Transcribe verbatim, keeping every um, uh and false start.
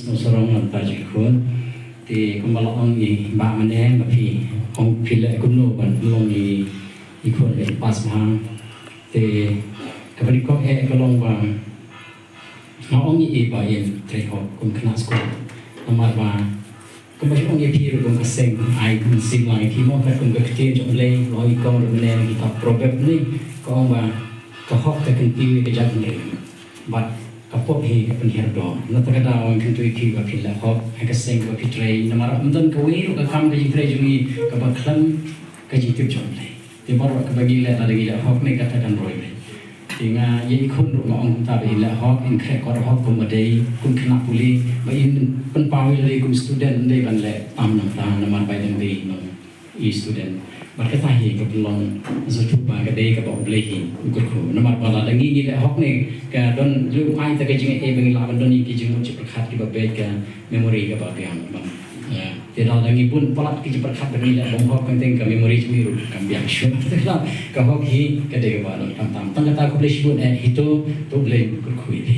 Sngewsarong ngan ta jingkhun. Te kumba la ong i bah mynne, ba phi ong phi leh kumno ban long i, i khun leh pass bha. Te kaba nyngkong eh ka long ba nga ong i ba in trei hok kum khynnah skul. Namar ba kumba shu ong i phi ruh kum ka seng ai kum sing lang i phi mo, ka kum ka ktien jong Blei, ong i kong ruh mynne ki ta proverb ni, ka ong ba ka hok ka kyntiew ka jait hynrei. Bad ka pop hi ka pynhiar dor. Na kata ka daw ngan kyntu ïa phi ba phin leh hok ha ka seng kaba phi trei, namar ym don kawei ruh ka kam ka jingtrei jong ngi kaba khlem ka jingtip jong Blei. Te baroh kaba ngi leh lada ngi leh hok ne kata kan roi Blei. Te nga ïa i khun ruh nga ong kumta ba in leh hok, in khreh kot hok kum ba dei, kum khynnah pule, ba in pynpaw ïa lade kum student, ym dei ban leh tam nangta namar ba i dang dei nong i student. Bad kata hi ka pynlong shuh ba ka dei kaba U Blei hi u kyrkhu. Namar ba lada ngi ngi leh hok ne ka don lum ai ta ka jingeh ba ngi lah ban don ïa ki jingmut jingpyrkhat kiba beit, ka memory kaba biang ban. Te lada ngi bun palat ki jingpyrkhat ba ngi leh bym hok, ka teng ka memory jong ngi ruh kam biang shuh. Te ka hok hi ka dei kaba don khamtam. Tang kata khublei shibun eh Hito, to U Blei u kyrkhu ïa phi.